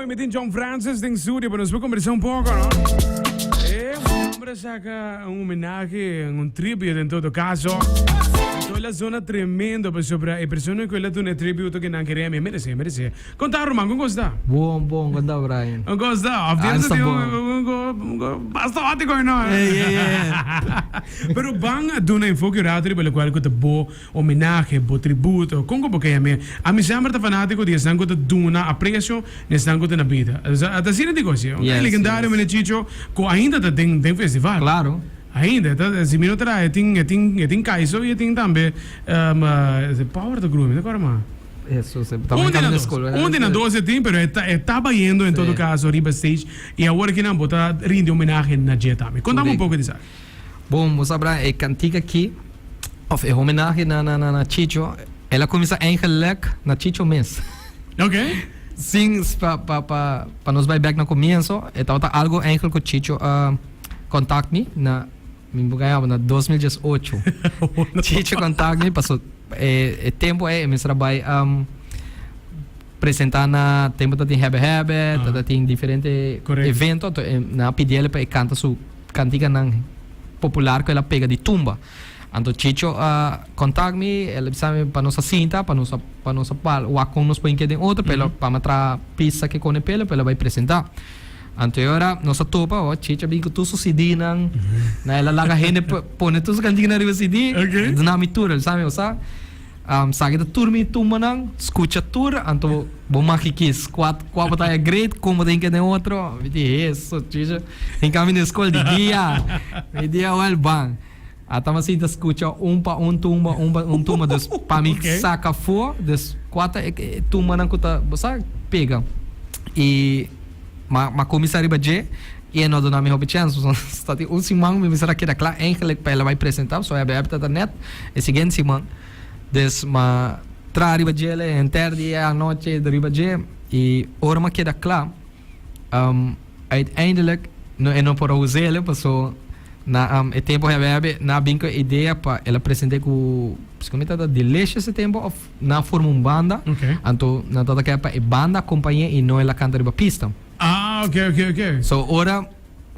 mi tin John Francis den studio pa nos por conversa un poco, no? E hombre saca un homenahe, un tribute en todo caso. Toda la zona tremendo pasobra e persona cu el a duna e tributo que nan kere mi merece, merece. Con ta ruman, con cos ta? Bon, bon, con ta Brian? Con cos ta? Of Alles ta ta tin bon. un basta hotico no? Ey, ey, ey. Pero ban a duna enfoke rato riba locual cu ta bo Homenahe, bo tributo, kon ku bo ke yam'é. Ami semper ta fanátiko di esnan ku ta duna apresio na esnan ku ta na bida. Ta asina di kos, un Yes, legendario yes. manera Chicho ku ainda ta den den festival. Claro. Ainda, e ta, si mi no traha e tin e tin e tin Kaiso i e tin tambe Power ta grumi, mi ta kòrda mas. Jesus, e ta Un di kami nan na dos, skol. un di nan dos e tin, pero e ta e ta bayendo en todo Sí. kaso riba stage i awor aki nan bo ta rindi homenahe na dje tambe. Kontami un Correcto. poko di esaki. Bon, bo sa Brian, e kantika aki, of e homenahe na na na Chicho, el a kuminsá eigenlijk na Chicho mes. Ok. Sin pa pa pa pa nos bai bek na komienso, e tabata algo eigenlijk ku Chicho a kontakt mi na, mi por gaya na 2018. Chicho kontakt mi paso e e tempu ei e mester a bai presenta na tempu ta tin Hebe Hebe, ta tin diferente evento, anto nan a pidi el pa e kanta su kantikanan popular ku el a pega di tumba. Anto Chicho a kontak mi, el a bisa mi pa nos a sinta, pa nos a pa nos a wak kon nos por hinka den otro, pero pa mi a traha pista ke kone p'el, pa el a bai presenta. Anto e ora nos a topa, oh, Chicho a bin ku tur su CD-nan, na el a laga hende pone tur su kantikanan riba CD, el duna mi tur, el bisa mi, Osa, Saki ta tur mi tumbanan, scucha tur, anto bo maki kis cua cua bo ta haya great, con bo ta hinca den otro. Mi di, Heso, chicho, hinca mi den scol di dia. Mi di, awel, ban. Ata mi a sinta scucha un pa un tumba, un pa un tumba, dus pa mi saca afo, dus cua ta e tumbanan cu ta, bo sa, pega. Y m'a m'a cuminsa riba dje y e no a duna mi hopi chens, pasobra ta tin un siman mi mester a keda cla eigenlijk pa el a bay presenta, pasobra e ta net e siguiente siman. Des m'a traha riba djele henter dia anochi riba dje y ora m'a keda cla uiteindelijk no e no por a usele paso na e tempo hebe hebe nan a bin cu e idea pa el a presente cu mi ta ta Delicious e tempo of nan a forma un banda anto nan tabata kere pa e banda acompañe y no el a canta riba pista. Ah ok ok ok. So ora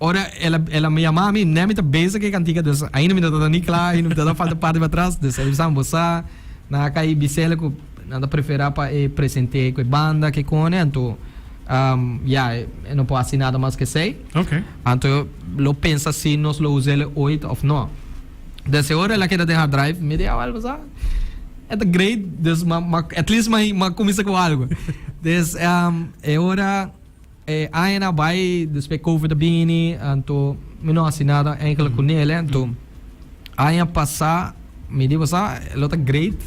Ora el a el a yama mi, nè mi ta bezig ku e kantika, dus ainda mi no tabata ni kla, ainda mi tabata falta parti pa atras, dus el bisa mi, bo sa, nan a kai bis'el ku nan ta preferá pa e present'é ku e banda ke kone, anto ya, e no por hasi nada mas ku esei. Ok. Anto lo pensa si nos lo us'el oit òf no. Dus e ora el a keda den hard drive, mi di, awèl bo sa, e ta great, dus m'a m'a at least m'a m'a kuminsá ku algu. Dus e ora. E añanan a bai despues covid a bini anto mi no hasi nada enkele ku nele anto aña pasa mi di bosa lo ta great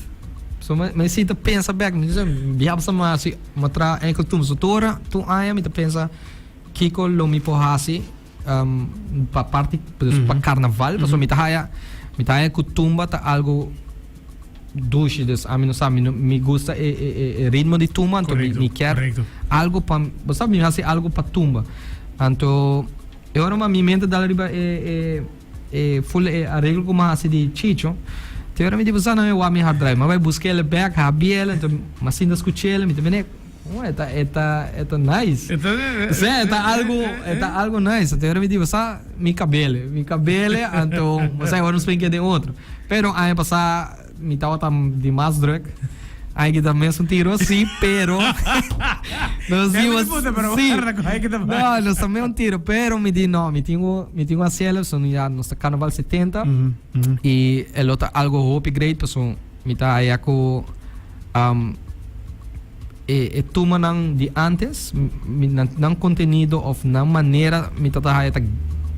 so mi sinta pensa bek mi di bia bosa mi hasi mi a traha enkel tumba so tur ora tur aña mi ta pensa kiko lo mi por hasi pa parti pa karnaval pasobra mi ta haya mi ta haya ku tumba ta algo Dushi, dus ami no sa, mi no, mi gusta e, e, e, e ritmo di tumba, anto mi, mi kier algo pa, bo sa, mi hasi algo pa tumba. Anto, e ora ma mi mente dal riba e, e, e full e arreglo ku mi hasi di Chicho, te ora mi di, bo sa, no, mi wak mi hard drive, mi a bai buska el bek, habi el, anto mi a sinta skucha el, mi ta bini, oh, e ta, e ta, e ta nice. E ta, Sí, e ta algo, e ta algo nice. Anto e ora mi di, bo sa, mi kabele, mi kabele, anto, bo sa, e ora nos por keda den otro. Pero aña pasá mi tabata di mas druk. Aña kita mes un tiro, sí, pero nos Ya dimos, mi puta, pero sí. guarda ku aña kita bai. No, nos ta mes un tiro, pero mi di no, mi tin ku mi tin ku hasiel, so ya nos ta carnaval 70 y e lo ta algo hopi great paso mi ta haya ku um, e e tumanan di antes mi nan nan contenido of nan manera mi ta ta haya ta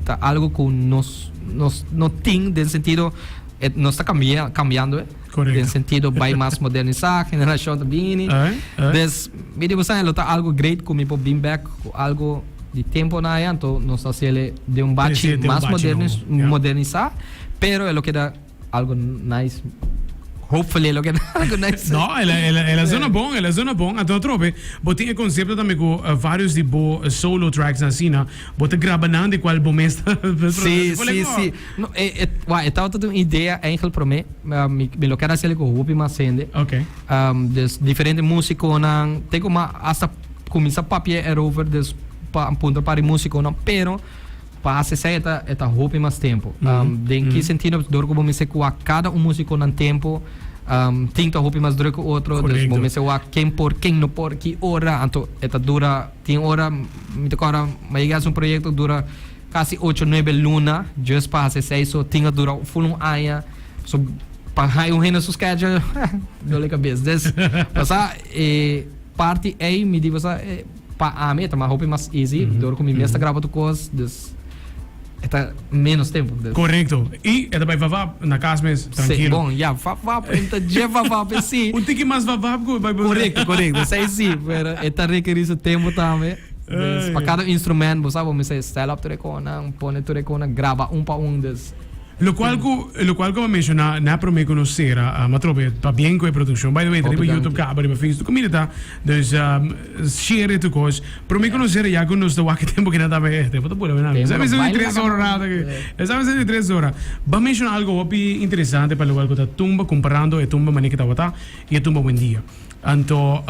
ta algo cu nos nos no tin den sentido e nos ta cambia cambiando e Correcto. den sentido bay mas modernisa generacion ta bini Ay, ay. des mi di bosa lo ta algo great cu mi por bin back cu algo di tempo na aya anto nos ta haciele den un bachi Trece den un mas bachi modernis nobo, ja. modernisa pero e lo keda Algo nice. Hopefully lo keda algo nice. No, el a, el a, el a zona bon, el a zona bon. Anto atrobe, bo tin e concepto tambe cu varios di bo solo tracks asina, bo ta graba nan di cual bo mes ta Sí, sí, sí. No, e, e, wa, e tabata un idea eigenlijk prome. Mi, mi lo kier haci cu hopi mas hende. Okay. Dus diferente musiconan, te como hasta. kuminsá papia erover dus pa puntra pa di músikonan pero pa hasi esei e ta e ta hopi mas tempu. Den ki sentido dor ku bo mester ku wak kada un músiko nan tempu tin ta hopi mas druk ku otro dus bo mester wak ken por ken no por ki ora anto e ta dura tin ora mi ta kòrda mi a yega hasi un proyekto dura kasi ocho nuebe luna just pa hasi esei so tin a dura ful un aña so pa haña un hende su schedule dole kabes dus pasá e parti ei mi di bosa pa ami e ta mas hopi mas easy dor ku mi mes ta graba tur kos dus e ta menos tempu dus. Korekto i e ta bai vavap na kas mes trankilo. Si bon ya vavap e ta dje vavap e si. Un tiki mas vavap ku bai bosa. Korekto korekto esei si pero e ta rekeri su tempu tambe dus pa kada instrument bo sa bo mester stel op tur e konan pone tur e konan graba un pa un dus. Locual cu locual cu a menciona na prome cu nos cera, ma trobe pabien cu e produccion. By the way, ta riba YouTube caba, riba Facebook caminda ta. Dus share e tur cos. Prome cu nos cera ya cu nos ta wak e tempo cu nan ta e tempo ta bula mira. Sa mester di tres ora rato aki. Sa mester di tres ora. Ba menciona algo hopi interesante pa locual cu ta tumba comparando e tumba mane cu tabata y e tumba awendia. Anto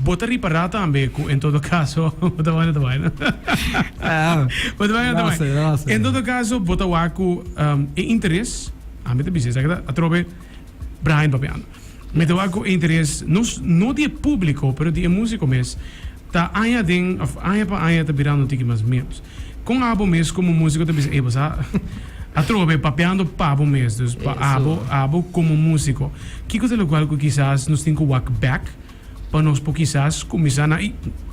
bo ta ripará tambe ku en todo kaso bo ta wak ta bai no? Bo ta wak ta bai. En todo kaso bo ta wak ku e interes, ami ta bisa esaki ta atrobe Brian papiando. Mi ta wak ku e interes no no di e públiko pero di e músiko mes ta aña aden òf aña pa aña ta birando un tiki mas ménos. Kon abo mes komo músiko ta bisa ey bo sa atrobe papiando pa bo mes, dus pa abo, abo komo músiko, kiko ta lokual ku kisas nos tin ku wak bèk pa nos por kisas kuminsá na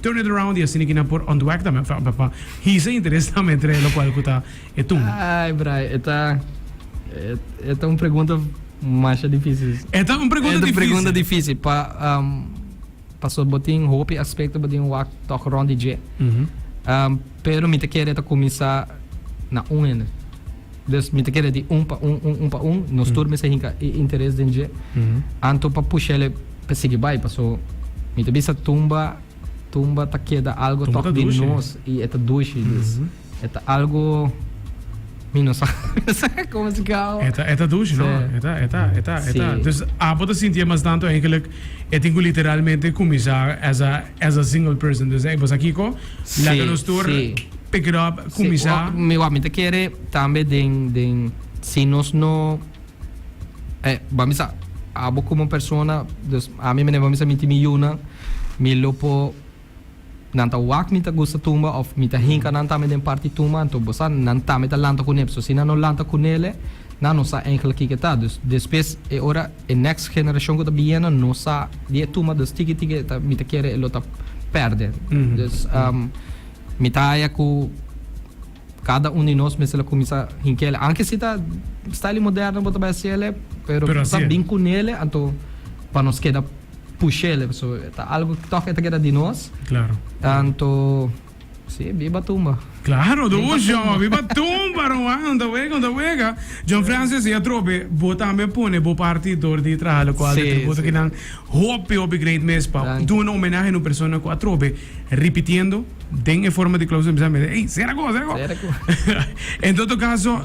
turn it around i asina kinan por ontwek tambe pa pa hisa interes tambe entre lokual ku ta e tumba? Ay Brai, e ta e ta un pregunta masha difísil. E ta un pregunta difísil. E ta un pregunta difísil pa Pasobra bo tin hopi aspekto bo tin wak tòg rònt di dje. Pero mi ta kere ta kuminsá na un hende. Dus mi ta kere di un pa un, un, un pa un. Nos tur mester hinka e interes den dje. Anto pa push'el pa sigui bai. Paso mi ta bisa tumba, tumba ta keda algo tòg di nos i e ta dushi. Dus E ta algo mi no sa como se caba. E ta e ta dushi no. E ta e ta e ta e ta. Dus abo ta sinti e mas tanto eigenlijk e tin cu literalmente cuminsa as a as a single person. Dus ey bo sa kico? Laga nos tur pick it up cuminsa. Mi wak mi ta kere tambe den den si nos no eh bo a bisa abo como persona dus ami mene bo a bisa mi tin mi yunan mi lo por Nan ta wak mi ta gusta tumba of mi ta hinka nan tambe den parti tumba, anto bo sa nan tambe ta lanta kuné. Pasobra si nan no lanta kunele, nan no sa enkele kiko ta. Dus despues e ora e next generashon ku ta biniendo no sa di e tumba, dus tiki tiki e ta mi ta kere e lo ta pèrdè. Dus mi ta haya ku kada un di nos mester a kuminsá hink'el. Anke si ta style moderno bo ta bai hasiel, pero bo ta bin kunele anto pa nos keda. Pushele, pasobra e ta algo ku tòg e ta keda di nos. Claro. Anto, si, biba tumba. Claro, dushi, biba tumba, ruman, ta wega, ta wega. John Francis, i atrobe, bo tambe pone bo parti dor di traha lokual di tributo kinan. Hopi, hopi great mes pa duna homenahe na un persona ku atrobe ripitiendo den e forma di closing bisa mester, ey, sera ku, sera ku. Sera ku. En todo caso,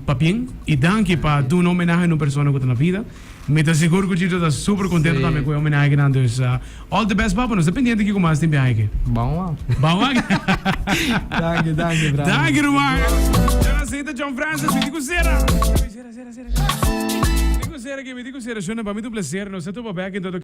pabien i danki pa duna homenahe na un persona ku ta na bida. Mi ta sigur ku Chito ta super kontento tambe ku e homenahe akinan. Dus all the best papa, nos ta pendiente kiko mas tin biahe aki. Ban wak. Ban wak. Danki, danki Brian. Danki ruman. John Aceite, John Francis, mi tin ku sera. Sera, sera, sera. Mi tin ku sera aki, mi tin ku sera. Shona, pa mi ta un placer. Nos ta topa bek en todo.